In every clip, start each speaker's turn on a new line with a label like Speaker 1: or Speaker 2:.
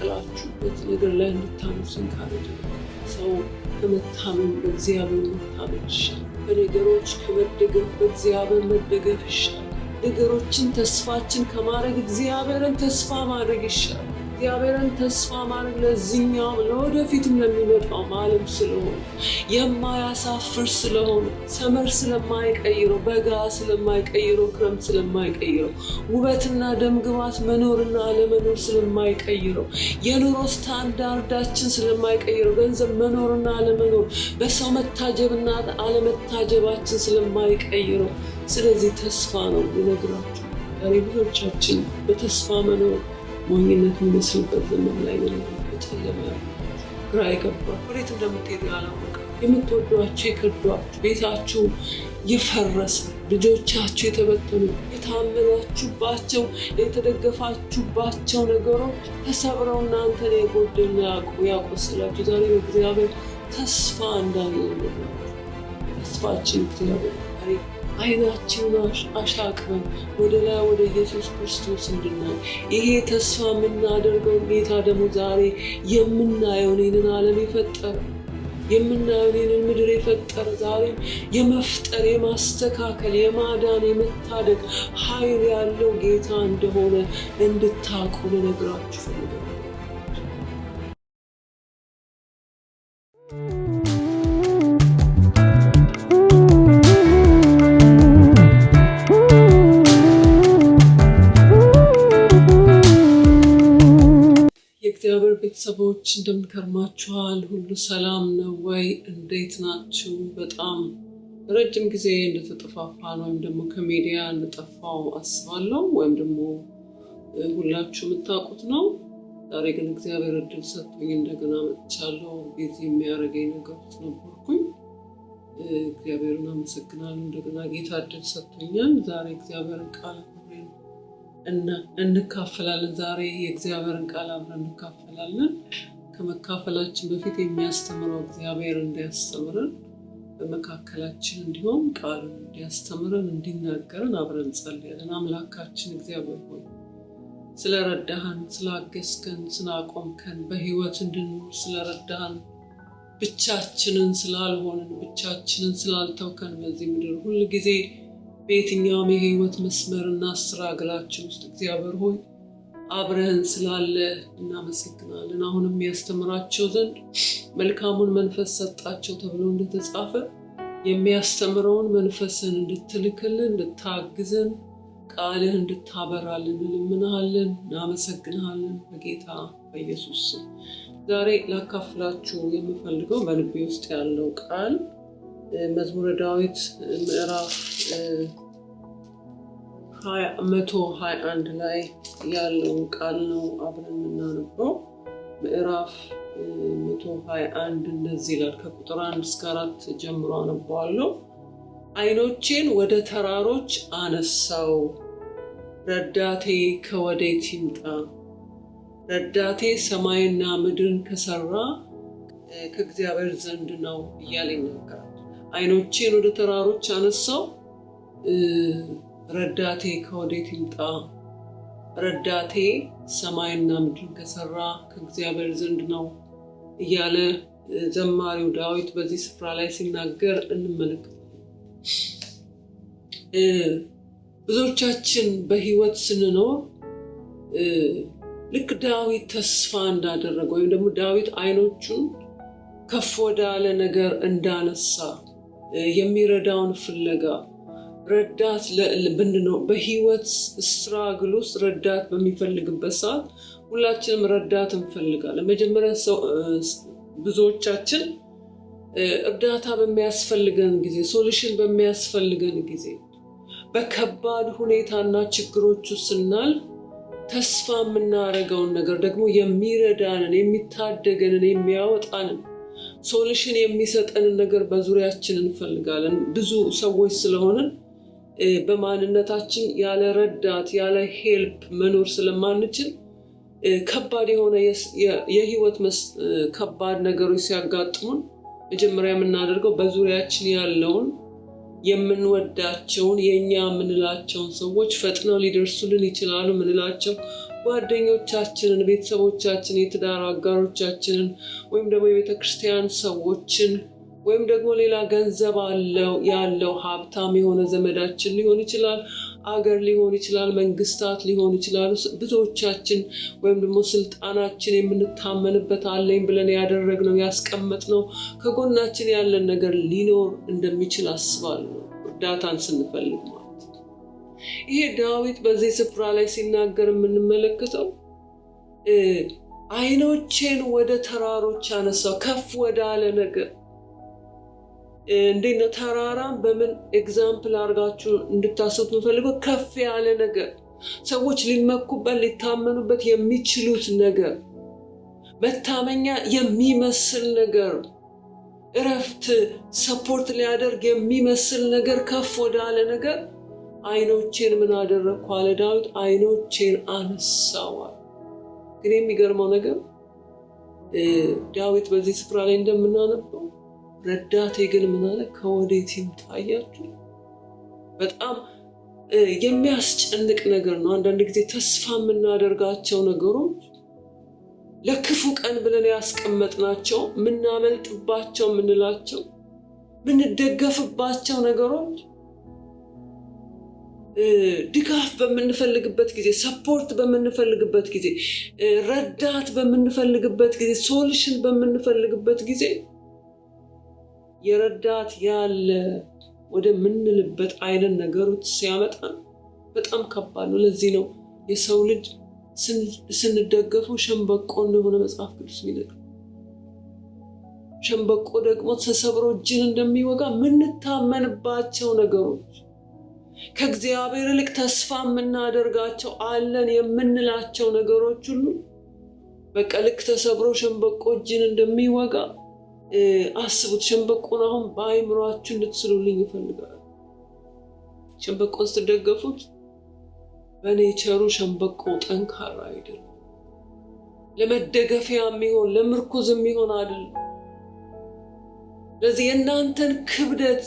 Speaker 1: በተሰቀላችሁበት ነገር ላይ እንድታምኑ encourage። ሰው ከመታመን በእግዚአብሔር መታመን ይሻላል። በነገሮች ከመደገፍ በእግዚአብሔር መደገፍ ይሻላል። ነገሮችን ተስፋችን ከማድረግ እግዚአብሔርን ተስፋ ማድረግ ይሻላል። እግዚአብሔርን ተስፋ ማድረግ ለዚህኛውም ለወደፊትም ለሚመጣው ዓለም ስለሆነ፣ የማያሳፍር ስለሆነ፣ summer ስለማይቀይረው፣ በጋ ስለማይቀይረው፣ ክረምት ስለማይቀይረው፣ ውበትና ደምግባት መኖርና አለመኖር ስለማይቀይረው፣ የኑሮ ስታንዳርዳችን ስለማይቀይረው፣ ገንዘብ መኖርና አለመኖር፣ በሰው መታጀብና አለመታጀባችን ስለማይቀይረው፣ ስለዚህ ተስፋ ነው ልነግራችሁ። ዛሬ ብዙዎቻችን በተስፋ መኖር ሞኝነት የሚመስልበት ዘመን ላይ ነው። በጨለማ ግራ የገባ፣ ወዴት እንደምትሄዱ ያላወቀ፣ የምትወዷቸው የከዷችሁ፣ ቤታችሁ የፈረሰ፣ ልጆቻችሁ የተበተኑ፣ የታመናችሁባቸው የተደገፋችሁባቸው ነገሮች ተሰብረው እናንተን የጎደሉ ያቆስላችሁ፣ ዛሬ በእግዚአብሔር ተስፋ እንዳለ ተስፋችን እግዚአብሔር፣ ዛሬ አይናችንን አሻቅበን ወደ ላይ ወደ ኢየሱስ ክርስቶስ እንድናይ፣ ይሄ ተስፋ የምናደርገው ጌታ ደግሞ ዛሬ የምናየውን ይህንን ዓለም የፈጠረ፣ የምናየውን ይህንን ምድር የፈጠረ፣ ዛሬም የመፍጠር፣ የማስተካከል፣ የማዳን፣ የመታደግ ኃይል ያለው ጌታ እንደሆነ እንድታውቁ ልነግራችሁ ፈልጋለሁ። የእግዚአብሔር ቤተሰቦች፣ እንደምን ከርማችኋል? ሁሉ ሰላም ነው ወይ? እንዴት ናችሁ? በጣም ረጅም ጊዜ እንደተጠፋፋን ወይም ደግሞ ከሚዲያ እንደጠፋው አስባለሁ፣ ወይም ደግሞ ሁላችሁ የምታውቁት ነው። ዛሬ ግን እግዚአብሔር እድል ሰጥቶኝ እንደገና መጥቻለሁ። Busy የሚያደርገኝ ነገር ውስጥ ነበርኩኝ። እግዚአብሔርን አመሰግናለሁ። እንደገና ጌታ እድል ሰጥቶኛል። ዛሬ እግዚአብሔርን ቃል አብረን እንካፈላለን። ዛሬ የእግዚአብሔርን ቃል አብረን እንካፈላለን። ከመካፈላችን በፊት የሚያስተምረው እግዚአብሔር እንዲያስተምረን፣ በመካከላችን እንዲሆን፣ ቃሉን እንዲያስተምረን፣ እንዲናገረን አብረን እንጸልያለን። አምላካችን እግዚአብሔር ሆይ፣ ስለረዳህን፣ ስላገዝከን፣ ስላቆምከን፣ በህይወት እንድንኖር ስለረዳህን፣ ብቻችንን ስላልሆንን፣ ብቻችንን ስላልተውከን፣ በዚህ ምድር ሁል ጊዜ በየትኛውም የህይወት መስመርና struggle ኣችን ውስጥ እግዚአብሔር ሆይ አብረህን ስላለ እናመሰግናለን። አሁንም የሚያስተምራቸው ዘንድ መልካሙን መንፈስ ሰጣቸው ተብሎ እንደተጻፈ የሚያስተምረውን መንፈስን እንድትልክልን፣ እንድታግዘን፣ ቃልህ እንድታበራልን እንለምንሃለን፣ እናመሰግንሃለን በጌታ በኢየሱስ ስም። ዛሬ ላካፍላችሁ የምፈልገው በልቤ ውስጥ ያለው ቃል መዝሙረ ዳዊት ምዕራፍ 121 ላይ ያለውን ቃል ነው አብረን የምናነበው። ምዕራፍ 121 እንደዚህ ይላል። ከቁጥር 1 እስከ 4 ጀምሮ አነበዋለሁ። ዓይኖቼን ወደ ተራሮች አነሳው፣ ረዳቴ ከወዴት ይምጣ? ረዳቴ ሰማይና ምድርን ከሰራ ከእግዚአብሔር ዘንድ ነው እያለ ይናገራል። ዓይኖቼን ወደ ተራሮች አነሳው፣ ረዳቴ ከወዴት ይምጣ? ረዳቴ ሰማይና ምድርን ከሰራ ከእግዚአብሔር ዘንድ ነው እያለ ዘማሪው ዳዊት በዚህ ስፍራ ላይ ሲናገር እንመለከታለን። ብዙዎቻችን በህይወት ስንኖር ልክ ዳዊት ተስፋ እንዳደረገ ወይም ደግሞ ዳዊት አይኖቹን ከፍ ወዳለ ነገር እንዳነሳ የሚረዳውን ፍለጋ፣ ረዳት ምንድነው፣ በህይወት struggle ውስጥ ረዳት በሚፈልግበት ሰዓት ሁላችንም ረዳት እንፈልጋለን። መጀመሪያ ሰው ብዙዎቻችን እርዳታ በሚያስፈልገን ጊዜ፣ solution በሚያስፈልገን ጊዜ፣ በከባድ ሁኔታና ችግሮች ውስጥ ስናልፍ ተስፋ የምናደርገውን ነገር ደግሞ የሚረዳንን፣ የሚታደገንን፣ የሚያወጣንን፣ solution የሚሰጠንን ነገር በዙሪያችን እንፈልጋለን። ብዙ ሰዎች ስለሆንን በማንነታችን ያለ ረዳት ያለ help መኖር ስለማንችል ከባድ የሆነ የህይወት ከባድ ነገሮች ሲያጋጥሙን መጀመሪያ የምናደርገው በዙሪያችን ያለውን የምንወዳቸውን የእኛ የምንላቸውን ሰዎች፣ ፈጥነው ሊደርሱልን ይችላሉ የምንላቸው ጓደኞቻችንን፣ ቤተሰቦቻችንን፣ የትዳር አጋሮቻችንን ወይም ደግሞ የቤተ ክርስቲያን ሰዎችን ወይም ደግሞ ሌላ ገንዘብ አለው ያለው ሀብታም የሆነ ዘመዳችን ሊሆን ይችላል፣ አገር ሊሆን ይችላል፣ መንግስታት ሊሆን ይችላሉ። ብዙዎቻችን ወይም ደግሞ ስልጣናችን የምንታመንበት አለኝ ብለን ያደረግነው ያስቀመጥነው ከጎናችን ያለን ነገር ሊኖር እንደሚችል አስባለሁ፣ እርዳታን ስንፈልግ ማለት ነው። ይሄ ዳዊት በዚህ ስፍራ ላይ ሲናገር የምንመለከተው ዓይኖቼን ወደ ተራሮች አነሳው፣ ከፍ ወዳለ ነገር። እንዴት ነው ተራራን በምን example አድርጋችሁ እንድታስቡት የምፈልገው? ከፍ ያለ ነገር፣ ሰዎች ሊመኩበት ሊታመኑበት የሚችሉት ነገር፣ መታመኛ የሚመስል ነገር፣ እረፍት support ሊያደርግ የሚመስል ነገር፣ ከፍ ወዳለ ነገር ዓይኖቼን ምን አደረግኩ አለ ዳዊት፣ ዓይኖቼን አነሳዋል። ግን የሚገርመው ነገር ዳዊት በዚህ ስፍራ ላይ እንደምናነበው ረዳቴ ግን ምን አለ? ከወዴት ይምጣ? አያችሁ፣ በጣም የሚያስጨንቅ ነገር ነው። አንዳንድ ጊዜ ተስፋ የምናደርጋቸው ነገሮች ለክፉ ቀን ብለን ያስቀመጥናቸው፣ የምናመልጥባቸው፣ የምንላቸው፣ የምንደገፍባቸው ነገሮች ድጋፍ በምንፈልግበት ጊዜ፣ support በምንፈልግበት ጊዜ፣ ረዳት በምንፈልግበት ጊዜ፣ solution በምንፈልግበት ጊዜ የረዳት ያለ ወደምንልበት አይነት ነገሮች ሲያመጣ በጣም ከባድ ነው። ለዚህ ነው የሰው ልጅ ስንደገፈው ሸምበቆ እንደሆነ መጽሐፍ ቅዱስ የሚነግረው። ሸምበቆ ደግሞ ተሰብሮ እጅን እንደሚወጋ የምንታመንባቸው ነገሮች፣ ከእግዚአብሔር ይልቅ ተስፋ የምናደርጋቸው አለን የምንላቸው ነገሮች ሁሉ በቃ ልክ ተሰብሮ ሸምበቆ እጅን እንደሚወጋ አስቡት። ሸምበቆን አሁን በአይምሯችሁ እንድትስሉልኝ ይፈልጋል። ሸምበቆን ስትደገፉት በኔቸሩ ሸምበቆ ጠንካራ አይደለም። ለመደገፊያ የሚሆን ለምርኩዝ የሚሆን አይደለም። ለዚህ የእናንተን ክብደት፣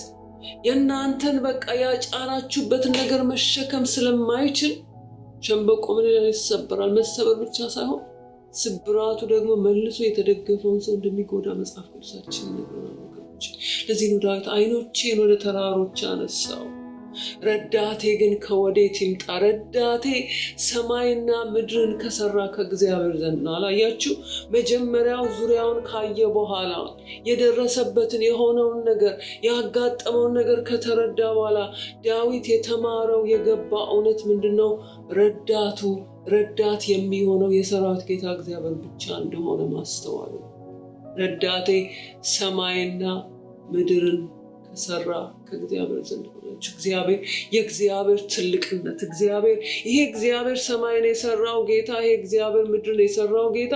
Speaker 1: የእናንተን በቃ ያጫናችሁበትን ነገር መሸከም ስለማይችል ሸምበቆ ምን ይላል? ይሰበራል። መሰበር ብቻ ሳይሆን ስብራቱ ደግሞ መልሶ የተደገፈውን ሰው እንደሚጎዳ መጽሐፍ ቅዱሳችን ይነግረናል ወገኖች። ለዚህ ነው ዳዊት ዓይኖቼን ወደ ተራሮች አነሳው፣ ረዳቴ ግን ከወዴት ይምጣ? ረዳቴ ሰማይና ምድርን ከሰራ ከእግዚአብሔር ዘንድ ነው። አላያችሁ? መጀመሪያው ዙሪያውን ካየ በኋላ፣ የደረሰበትን የሆነውን ነገር ያጋጠመውን ነገር ከተረዳ በኋላ ዳዊት የተማረው የገባ እውነት ምንድን ነው? ረዳቱ ረዳት የሚሆነው የሰራዊት ጌታ እግዚአብሔር ብቻ እንደሆነ ማስተዋሉ። ረዳቴ ሰማይና ምድርን ከሰራ ከእግዚአብሔር ዘንድ ሆናችሁ። እግዚአብሔር፣ የእግዚአብሔር ትልቅነት፣ እግዚአብሔር፣ ይሄ እግዚአብሔር ሰማይን የሰራው ጌታ፣ ይሄ እግዚአብሔር ምድርን የሰራው ጌታ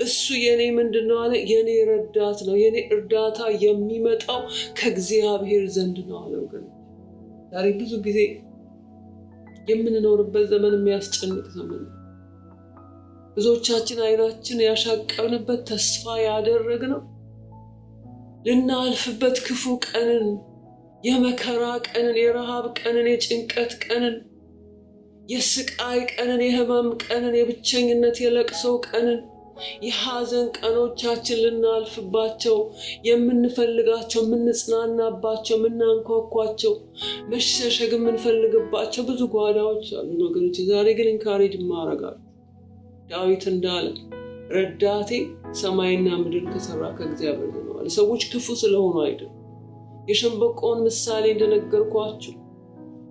Speaker 1: እሱ የኔ ምንድን ነው አለ? የኔ ረዳት ነው። የኔ እርዳታ የሚመጣው ከእግዚአብሔር ዘንድ ነው አለ። ወገን፣ ዛሬ ብዙ ጊዜ የምንኖርበት ዘመን የሚያስጨንቅ ዘመን ነው። ብዙዎቻችን አይናችን ያሻቀብንበት፣ ተስፋ ያደረግነው፣ ልናልፍበት ክፉ ቀንን፣ የመከራ ቀንን፣ የረሃብ ቀንን፣ የጭንቀት ቀንን፣ የስቃይ ቀንን፣ የህመም ቀንን፣ የብቸኝነት የለቅሶ ቀንን፣ የሐዘን ቀኖቻችን ልናልፍባቸው የምንፈልጋቸው፣ የምንጽናናባቸው፣ የምናንኳኳቸው፣ መሸሸግ የምንፈልግባቸው ብዙ ጓዳዎች አሉ ወገኖች። ዛሬ ግን encourage ማረጋችሁ ዳዊት እንዳለ ረዳቴ ሰማይና ምድር ከሰራ ከእግዚአብሔር ነው አለ። ሰዎች ክፉ ስለሆኑ አይደለም። የሸንበቆውን ምሳሌ እንደነገርኳችሁ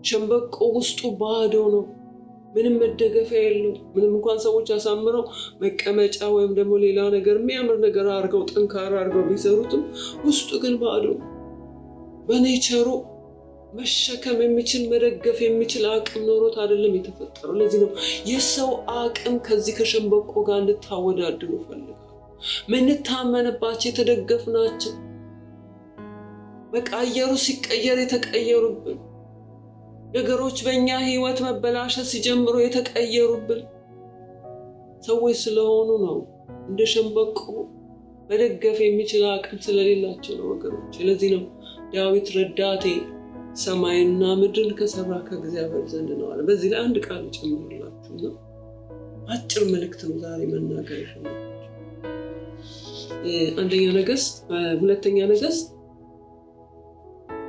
Speaker 1: ሸንበቆ ውስጡ ባዶ ነው። ምንም መደገፊያ የለው። ምንም እንኳን ሰዎች አሳምረው መቀመጫ ወይም ደግሞ ሌላ ነገር የሚያምር ነገር አድርገው ጠንካራ አድርገው ቢሰሩትም ውስጡ ግን ባዶ ነው። በ nature ኡ መሸከም የሚችል፣ መደገፍ የሚችል አቅም ኖሮት አይደለም የተፈጠረው። ለዚህ ነው የሰው አቅም ከዚህ ከሸንበቆ ጋር እንድታወዳድሩ ፈልጋለሁ። ምንታመንባቸው፣ የተደገፍናቸው፣ በቃ አየሩ ሲቀየር የተቀየሩብን፣ ነገሮች በእኛ ህይወት መበላሸት ሲጀምሩ የተቀየሩብን ሰዎች ስለሆኑ ነው። እንደ ሸንበቆ መደገፍ የሚችል አቅም ስለሌላቸው ነው ወገኖች። ለዚህ ነው ዳዊት ረዳቴ ሰማይና ምድርን ከሰራ ከእግዚአብሔር ዘንድ ነው አለ። በዚህ ላይ አንድ ቃል ጨምርላችሁና አጭር መልእክት ነው ዛሬ መናገር የፈለኩት። አንደኛ ነገሥት፣ ሁለተኛ ነገሥት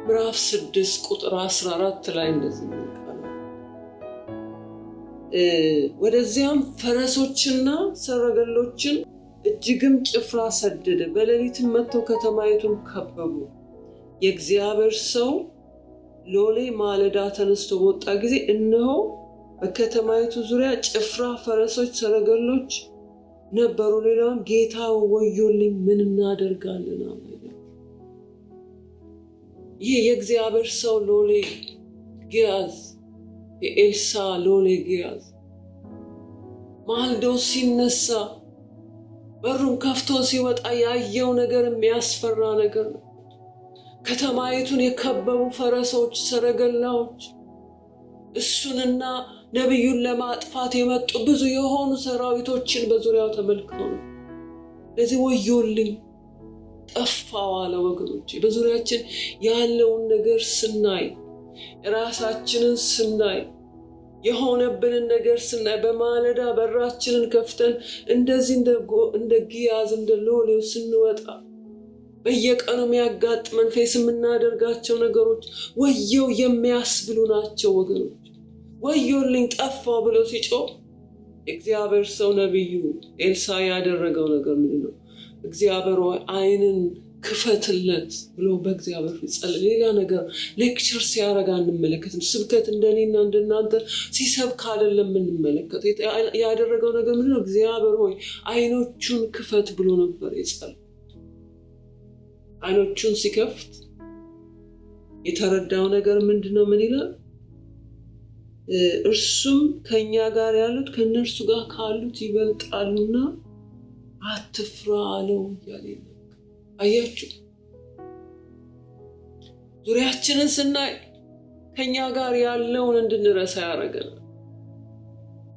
Speaker 1: ምዕራፍ 6 ቁጥር 14 ላይ እንደዚህ ይላል። ወደዚያም ፈረሶችና ሰረገሎችን እጅግም ጭፍራ ሰደደ። በሌሊትም መጥተው ከተማይቱን ከበቡ። የእግዚአብሔር ሰው ሎሌ ማለዳ ተነስቶ በወጣ ጊዜ እነሆ በከተማይቱ ዙሪያ ጭፍራ፣ ፈረሶች፣ ሰረገሎች ነበሩ። ሌላውም ጌታ ወዮልኝ፣ ምን እናደርጋለን አለ። ይህ የእግዚአብሔር ሰው ሎሌ ግያዝ፣ የኤልሳ ሎሌ ግያዝ ማልዶ ሲነሳ በሩን ከፍቶ ሲወጣ ያየው ነገር የሚያስፈራ ነገር ነው። ከተማይቱን የከበቡ ፈረሶች፣ ሰረገላዎች፣ እሱንና ነቢዩን ለማጥፋት የመጡ ብዙ የሆኑ ሰራዊቶችን በዙሪያው ተመልክቶ ነው። ለዚህ ወዮልኝ ጠፋው አለ። ወገኖቼ በዙሪያችን ያለውን ነገር ስናይ፣ ራሳችንን ስናይ፣ የሆነብንን ነገር ስናይ፣ በማለዳ በራችንን ከፍተን እንደዚህ እንደ ግያዝ እንደ ሎሌው ስንወጣ በየቀኑ የሚያጋጥመን face የምናደርጋቸው ነገሮች ወየው የሚያስብሉ ናቸው ወገኖች። ወዮልኝ ጠፋው ብሎ ሲጮህ እግዚአብሔር ሰው ነቢዩ ኤልሳ ያደረገው ነገር ምንድን ነው? እግዚአብሔር ሆይ ዓይንን ክፈትለት ብሎ በእግዚአብሔር ፊት ጸለየ። ሌላ ነገር lecture ሲያደርግ አንመለከትም። ስብከት እንደኔና እንደናንተ ሲሰብክ አይደለም የምንመለከተው። ያደረገው ነገር ምንድን ነው? እግዚአብሔር ሆይ ዓይኖቹን ክፈት ብሎ ነበር የጸለየው። ዓይኖቹን ሲከፍት የተረዳው ነገር ምንድን ነው? ምን ይላል? እርሱም ከኛ ጋር ያሉት ከእነርሱ ጋር ካሉት ይበልጣሉና አትፍራ አለው እያለ አያችሁ፣ ዙሪያችንን ስናይ ከኛ ጋር ያለውን እንድንረሳ ያደርገናል።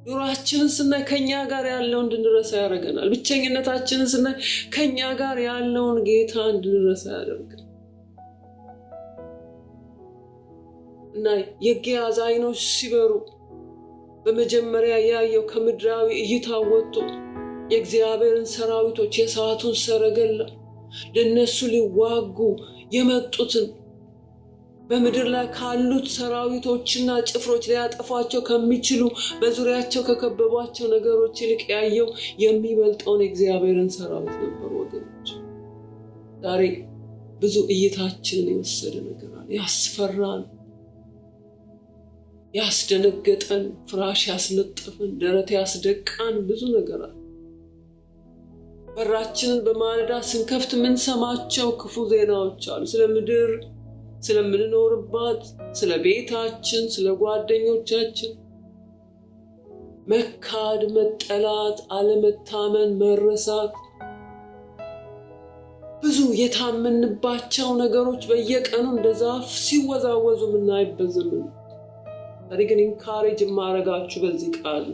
Speaker 1: ኑሯችንን ስናይ ከኛ ጋር ያለውን እንድንረሳ ያደርገናል። ብቸኝነታችንን ስናይ ከኛ ጋር ያለውን ጌታ እንድንረሳ ያደርገናል። እና የግያዝ ዓይኖች ሲበሩ በመጀመሪያ ያየው ከምድራዊ እይታ ወጥቶ የእግዚአብሔርን ሰራዊቶች፣ የእሳቱን ሰረገላ፣ ለነሱ ሊዋጉ የመጡትን፣ በምድር ላይ ካሉት ሰራዊቶችና ጭፍሮች ሊያጠፏቸው ከሚችሉ በዙሪያቸው ከከበቧቸው ነገሮች ይልቅ ያየው የሚበልጠውን የእግዚአብሔርን ሰራዊት ነበር። ወገኖች፣ ዛሬ ብዙ እይታችንን የወሰደ ነገር አለ። ያስፈራን፣ ያስደነገጠን፣ ፍራሽ ያስነጠፈን፣ ደረት ያስደቃን ብዙ ነገር አለ። በራችንን በማለዳ ስንከፍት የምንሰማቸው ክፉ ዜናዎች አሉ። ስለ ምድር፣ ስለምንኖርባት፣ ስለ ቤታችን፣ ስለ ጓደኞቻችን መካድ፣ መጠላት፣ አለመታመን፣ መረሳት፣ ብዙ የታመንባቸው ነገሮች በየቀኑ እንደ ዛፍ ሲወዛወዙ የምናይበት ዘመን ነው። ዛሬ ግን encourage የማረጋችሁ በዚህ ቃል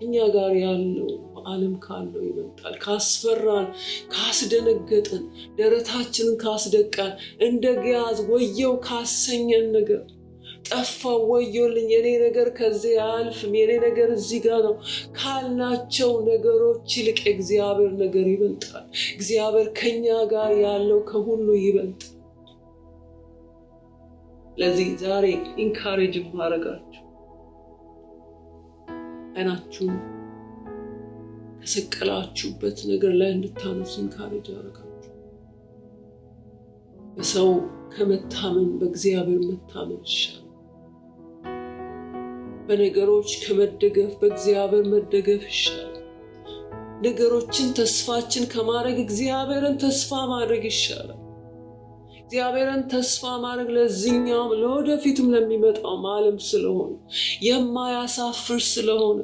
Speaker 1: እኛ ጋር ያለው በዓለም ካለው ይበልጣል። ካስፈራን፣ ካስደነገጠን፣ ደረታችንን ካስደቃን፣ እንደ ግያዝ ወየው ካሰኘን ነገር፣ ጠፋው፣ ወዮልኝ፣ የኔ ነገር ከዚህ አያልፍም፣ የኔ ነገር እዚህ ጋር ነው ካልናቸው ነገሮች ይልቅ የእግዚአብሔር ነገር ይበልጣል። እግዚአብሔር ከኛ ጋር ያለው ከሁሉ ይበልጣል። ለዚህ ዛሬ encourage ማረጋችሁ አይናችሁን ከሰቀላችሁበት ነገር ላይ እንድታነሱ encourage አረጋችሁ። በሰው ከመታመን በእግዚአብሔር መታመን ይሻላል። በነገሮች ከመደገፍ በእግዚአብሔር መደገፍ ይሻላል። ነገሮችን ተስፋችን ከማድረግ እግዚአብሔርን ተስፋ ማድረግ ይሻላል። እግዚአብሔርን ተስፋ ማድረግ ለዚህኛውም ለወደፊቱም ለሚመጣውም ዓለም ስለሆነ፣ የማያሳፍር ስለሆነ፣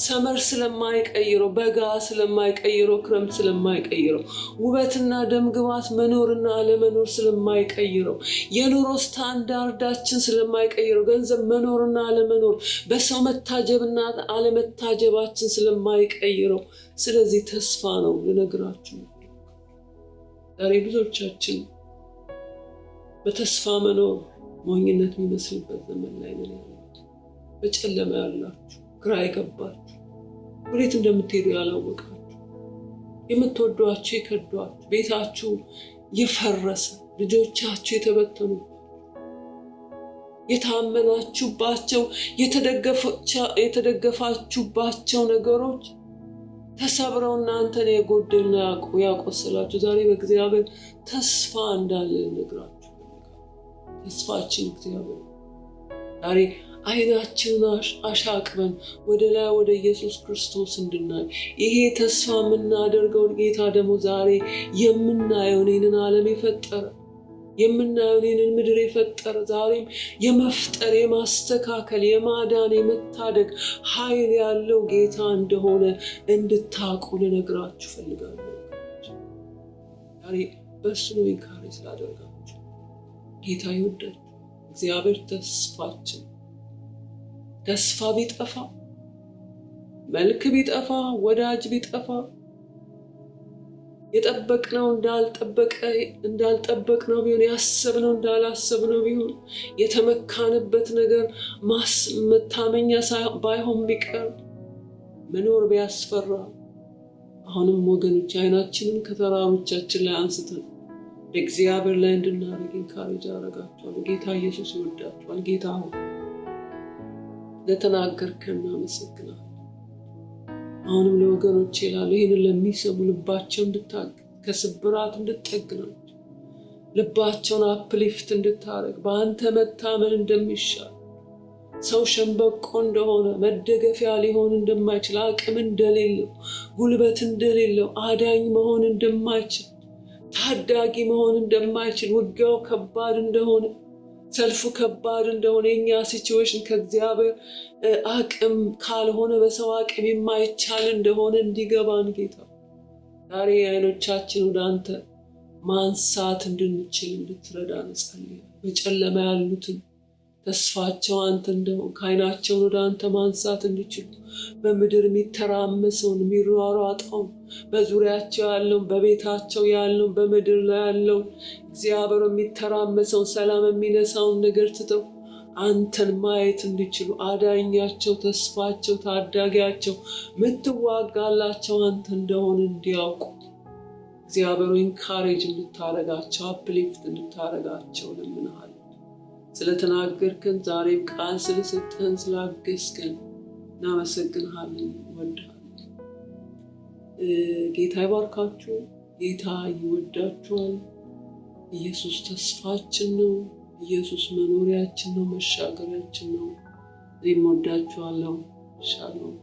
Speaker 1: summer ስለማይቀይረው፣ በጋ ስለማይቀይረው፣ ክረምት ስለማይቀይረው፣ ውበትና ደምግባት መኖርና አለመኖር ስለማይቀይረው፣ የኑሮ ስታንዳርዳችን ስለማይቀይረው፣ ገንዘብ መኖርና አለመኖር፣ በሰው መታጀብና አለመታጀባችን ስለማይቀይረው፣ ስለዚህ ተስፋ ነው ልነግራችሁ። ዛሬ ብዙዎቻችን በተስፋ መኖር ሞኝነት የሚመስልበት ዘመን ላይ ነን ያለነው። በጨለማ ያላችሁ ግራ የገባችሁ፣ ወዴት እንደምትሄዱ ያላወቃችሁ፣ የምትወዷቸው የከዷችሁ፣ ቤታችሁ የፈረሰ፣ ልጆቻችሁ የተበተኑባችሁ፣ የታመናችሁባቸው፣ የተደገፋችሁባቸው ነገሮች ተሰብረው እናንተን የጎደልና ያቆሰላችሁ፣ ዛሬ በእግዚአብሔር ተስፋ እንዳለ ልነግራችሁ። ተስፋችን እግዚአብሔር። ዛሬ አይናችንን አሻቅበን ወደ ላይ ወደ ኢየሱስ ክርስቶስ እንድናይ፣ ይሄ ተስፋ የምናደርገውን ጌታ ደግሞ ዛሬ የምናየውን ይህንን ዓለም የፈጠረ፣ የምናየውን ይህንን ምድር የፈጠረ፣ ዛሬም የመፍጠር፣ የማስተካከል፣ የማዳን፣ የመታደግ ኃይል ያለው ጌታ እንደሆነ እንድታውቁ ልነግራችሁ እፈልጋለሁ። ዛሬ በእሱ ነው encourage ላደርጋችሁ። ጌታ ይወዳችሁ። እግዚአብሔር ተስፋችን። ተስፋ ቢጠፋ፣ መልክ ቢጠፋ፣ ወዳጅ ቢጠፋ፣ የጠበቅነው እንዳልጠበቅነው ቢሆን፣ ያሰብነው እንዳላሰብነው ቢሆን፣ የተመካንበት ነገር መታመኛ ባይሆን ቢቀር፣ መኖር ቢያስፈራ፣ አሁንም ወገኖች አይናችንን ከተራሮቻችን ላይ አንስተን በእግዚአብሔር ላይ እንድናደርግ encourage አደርጋችኋለሁ። ጌታ ኢየሱስ ይወዳችኋል። ጌታ ሆይ፣ ለተናገርከን እናመሰግናለን። አሁንም ለወገኖች ይላሉ፣ ይህንን ለሚሰሙ ልባቸው እንድታግ ከስብራት እንድትጠግናቸው፣ ልባቸውን uplift እንድታደርግ፣ በአንተ መታመን እንደሚሻል፣ ሰው ሸንበቆ እንደሆነ፣ መደገፊያ ሊሆን እንደማይችል፣ አቅም እንደሌለው፣ ጉልበት እንደሌለው፣ አዳኝ መሆን እንደማይችል፣ ታዳጊ መሆን እንደማይችል፣ ውጊያው ከባድ እንደሆነ፣ ሰልፉ ከባድ እንደሆነ፣ የኛ situation ከእግዚአብሔር አቅም ካልሆነ በሰው አቅም የማይቻል እንደሆነ እንዲገባን ጌታ፣ ዛሬ አይኖቻችን ወደ አንተ ማንሳት እንድንችል እንድትረዳን እጸልያለሁ። በጨለማ ያሉትን ተስፋቸው አንተ እንደሆንክ አይናቸውን ወደ አንተ ማንሳት እንዲችሉ፣ በምድር የሚተራመሰውን፣ የሚሯሯጠውን፣ በዙሪያቸው ያለውን፣ በቤታቸው ያለውን፣ በምድር ላይ ያለውን፣ እግዚአብሔር፣ የሚተራመሰውን፣ ሰላም የሚነሳውን ነገር ትተው አንተን ማየት እንዲችሉ፣ አዳኛቸው፣ ተስፋቸው፣ ታዳጊያቸው፣ የምትዋጋላቸው አንተ እንደሆንክ እንዲያውቁ እግዚአብሔር encourage እንድታረጋቸው፣ uplift እንድታረጋቸው እለምንሃለሁ። ስለተናገርከን፣ ዛሬም ቃል ስለሰጠህን፣ ስላገዝከን እናመሰግንሃለን። እንወድሃለን። ጌታ ይባርካችሁ። ጌታ ይወዳችኋል። ኢየሱስ ተስፋችን ነው። ኢየሱስ መኖሪያችን ነው፣ መሻገሪያችን ነው። እኔም ወዳችኋለሁ። ሻሎም።